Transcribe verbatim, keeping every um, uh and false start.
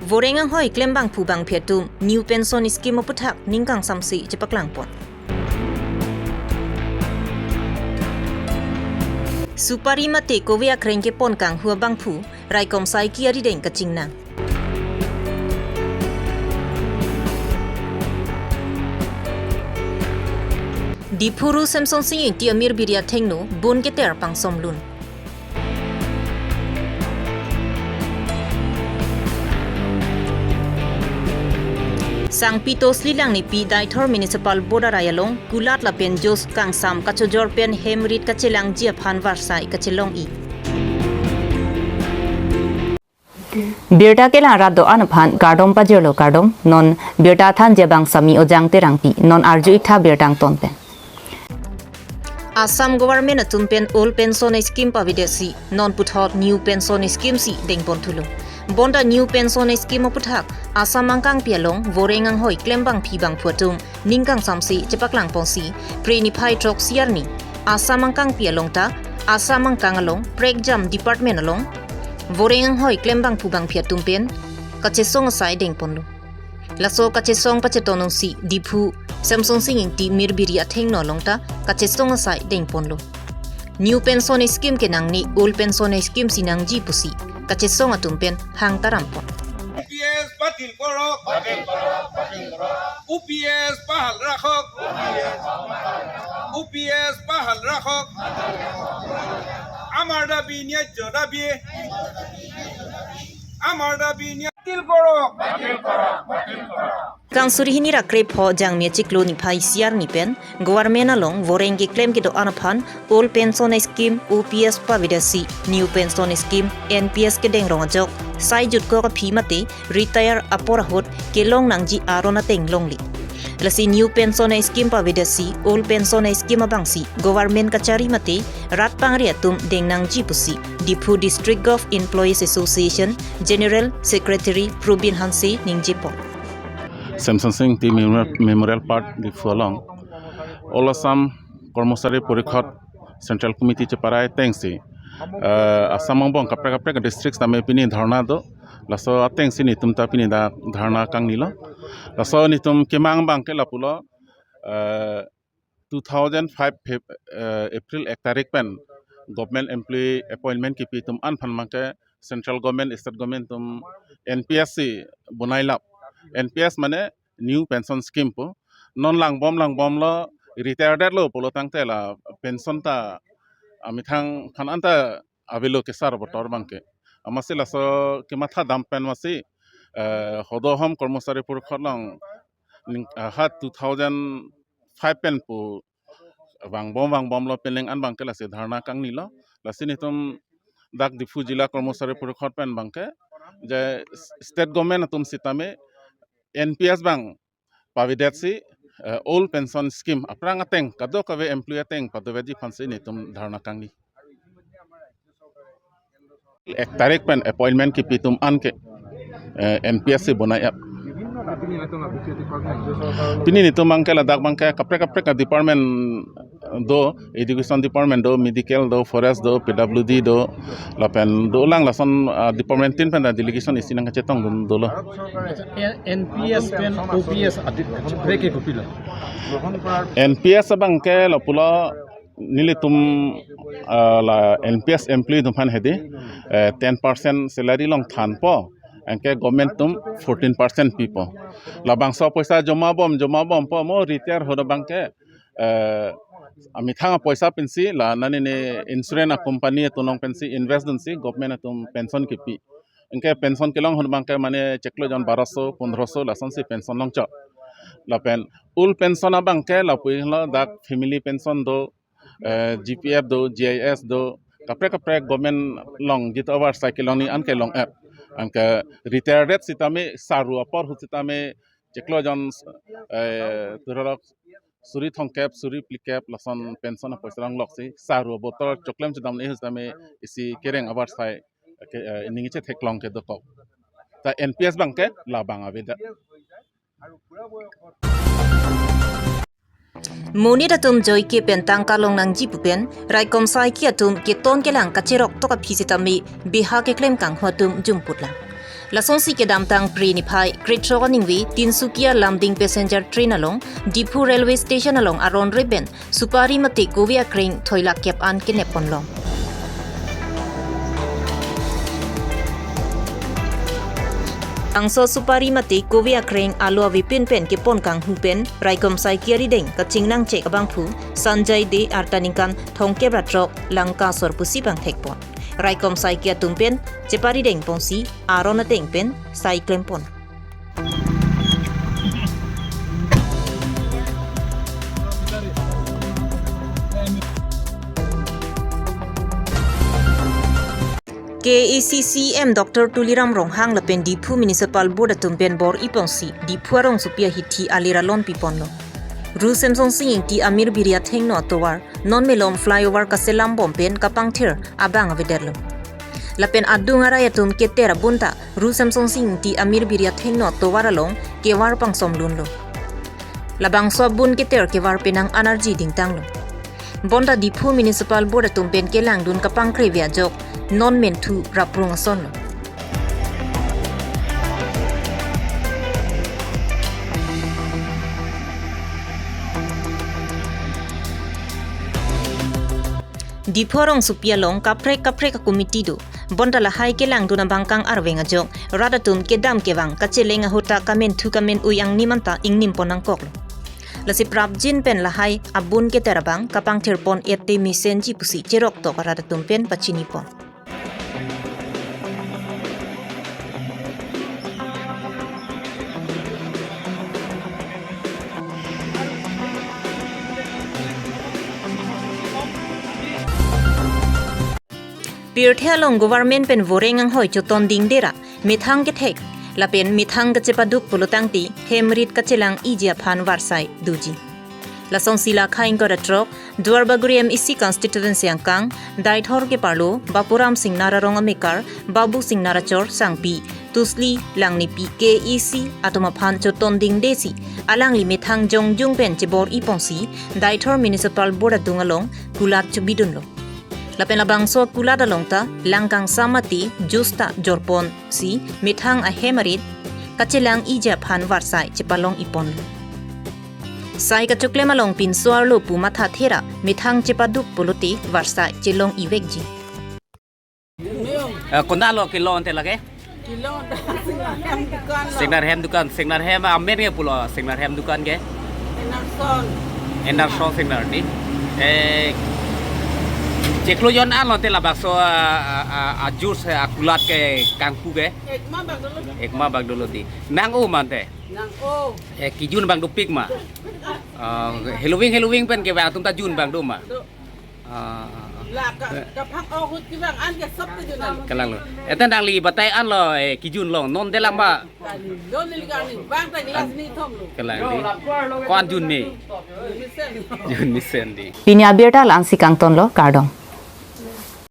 Voreng anghoi klem bangphu bangphi atum New Pension Scheme aputhak ning kangsamse chepaklangpon. Supari mate kove akreng kepon kanghu abangphu, raikom saiki arideng kachingnang. Diphu Ru Semsonsing Ingti amir biri athengno bun keter pangsomlun. Sangpi Tosli Langnepi Deithor Municipal Board arai along kulat lapen juice kangsam kachojor pen hem rit kachelangji aphan varsai kachelong-i. Birta kelang rat do-an aphan kardom pajirlo kardom, non birta thanji abang Sami Ojang Terangpi, non arju-ik tha birta angton pen. Assam government atum pen old pension scheme pavedetsi, non puthot new pension scheme si dengpon thulo. Bonta new pension scheme aputhak Assam angkangpi along voreng anghoi klem bangphi bangphu atum ning kangsamse chepaklangponsi, Phre niphai throksi arni Assam angkangpi along ta, Assam angkang along prekjam department along voreng anghoi klem bangphu bangphi atum pen kachesong asai dengponlo. Laso kachesong pacheton ongsi Diphu Semsonsing Ingti mir biri athengno along ta kachesong asai dengponlo. New pension scheme kenangne old pension scheme si nangji pusi kachesong atum pen hang tarampon. U P S batil korok. Batil korok, batil korok. U P S bahal rakhok. U P S bahal rakhok. Amar dabi nyajor dabi. Amar dabi nyajor. Batil korok. Batil korok, batil korok. Kangsuri hini ra krepho Jangmi achiklo niphai isi arni pen government along voreng keklem kedo-an aphan old pension scheme O P S pavedetsi new pension scheme N P S kedeng rong ajok sai jutkok aphi mate retire apor ahut kelong nangji aron ateng longle. Lasi new pension scheme pavedetsi old pension scheme abangsi government kachari mate rat pangri atum deng nangji pusi Diphu District Govt Employees Association General Secretary Probin Hanse ningjepon. Semsonsing Ingti Memorial, Memorial Park Diphu along All Assam Kormosari Porikhod Central Committee cheparai atengsi, eh, Assam angbong kaprek kaprek district tame pini dharna do. Laso atengsi netum ta pini dak dharna kangnilo. Laso netum kemang abangke lapulo, eh, two thousand five Feb-, eh, April ek tarik pen government employee appointment kipi atum an aphan abangke central government, state government atum N P S si bonai lap. N P S mane new pension scheme pu. Non langbom langbomlo retire detlo pulo tangte la pension ta amethang aphan anta avelo kesar botor abangke. Amatsi laso kematha dam pen amatsi, eh, Hodo Hom Kormosari Porikhod along ning, ah, ha two thousand five pen pu vangbom vangbomlo penleng an abangke lasi dharna kangnilo. Lasi netum dak Diphu Jila Kormosari Porikhod pen abangke je state government atum sitame N P S abang pavedetsi, eh, old pension scheme aphrang ateng kadokave employee ateng padovedetji aphansi netum dharna kangni. Ek tarik pen appointment kipi atum anke, eh, N P S si bonai ap. Pini netum abangke ladak abangke kaprek kaprek a-department do, education department do, medical do, forest do, P W D do, lapen dolang lason, ah, department tin pen ta delegation isi nangkachetong dun dolo. N P S pen O P S adi brake kopilo. N P S abangke lapulo nelitum, ah, la N P S employee atum aphan hedi, eh, ten percent salary along thanpo, anke government atum fourteen percent pipo. Labangso apoisa joma bom, joma bompo, mo retire ahut abangke, eh, amethang apoisa pensi la nani ne insurance a-company atum along pensi invest dunsi government atum pension kipi. Anke pension kelong ahut abangke mane chiklo jon baroso, pondroso lasonsi pension longchok. Lapen old pension abangke lapulo dak family pension do, eh, G P F do, G I S do, kaprek kaprek government along jit over cycle along ni anke long-ep. Anke retire det sitame saru apor ahut sitame chiklo jon, eh, turalok suri thomkep, suri phlikep lason pension apoisa longloksi saru abotor choklem chedam le sitame isi kereng abar sai ke, eh, ning chetheklong ke dokok. Ta N P S abangke labang avedet. Monit atum joike pen tangka long nangji pu pen, raikom saiki atum keton kelang kacherok tok aphi sitame beha keklem kanghu atum jumputlang. Lasonsi kedamtang Phre niphai krethrok aningve Tinsukia Lumding passenger train along Diphu railway station along aron repen supari mate kove akreng thoilak kep an kenep ponlong. Bangso supari mate kove akreng alo avepin pen kepon kanghu pen raikom saikia rideng kachingnangchek abangphu Sanjay Dey arta ningkan thomkep ra throk Langkasor pusi pangthek pon. Raikom saikia atum pen cheparideng ponsi aron ateng pen sai klem pon. K A A C C E M Doctor Tuliram Ronghang lapen Diphu Municipal Board atum pen bor-i ponsi Diphu arongsopi ahithi alir alon piponlo. Ru Semsonsing Ingti amir biri athengno atovar non malom flyover kaselam bom pen kapangthir abang avedetlo. Lapen adung arai atum keter abun ta Ru Semsonsing Ingti amir biri athengno atovar along kevar pangsom lunlo. Labangso abun keter kevar penang anarji dingtanglo. Bonta Diphu Municipal Board atum pen kelangdun kapangkreve ajok non menthu raprung asonlo. Diphu arongsopi along kaprek kaprek a-committee do. Bonta lahai kelangdun abangkang arveng ajok rat atum kedam kevang kacheleng ahut ta kamenthu kamen-ui angnim anta ingnim pon nangkoklo. Lasi prapjin pen lahai abun keter abang kapangthir pon-et te mesenji pusi cheroktok arat atum pen pachini pon. Pirthe along government pen voreng anghoi choton dingde ra methang kethek lapen methang kachepaduk pulotangte hem rit kachelang-iji aphan varsai doji. Lasonsi Lakha ingkoi ra throk Duarbagori M A C constituency angkang Deithor keparlo Bapuram Singnar arong amekar Babu Singnar achor sangpi Tusli Langnipi K A A C atum aphan choton dingdesi alangli methang jongjung pen chebor-i ponsi Deithor Municipal Board adung along kulat chobidunlo. Lapen labangso kulat along ta lang kangsam mate juice ta jorponsi methang ahem arit kachelang-iji aphan varsai chepalong-i ponlo. Sai kachoklem along pinso arlo pu mathathe ra methang chepaduk pulote varsai chelong-i vekji. Eh, konat lo kelong te lake? Kelong ta Singnar Hem dukan lo. Singnar Hem dukan, Singnar Hem amen ke pulo, Singnar Hem dukan ke? Enarson. Enarson Singnar di. Eh, cheklo jon an lo te labangso a, a, a, a juice, a kulat ke kanghu ke? Ekma bak dolo. Ekma bak dolo di. Nang-o ma te? Nang-o. Eh, kejun abang dopik ma? Ah, heloving heloving pen kevang atum ta jun abang do ma? Do. Ah, ah, ah. La ka, eh, kaphang ahut kevang an ke sop ta jun an. Kalang lo. Eta nangli batai an lo, eh, kejun long non delang ba. Kali lo neli kali bang ta glass ni thom lo. Kalang di. Ko-an jun me? Jun mesen. Jun mesen di. Pini abirta la-ansi kangtonlo, kardom.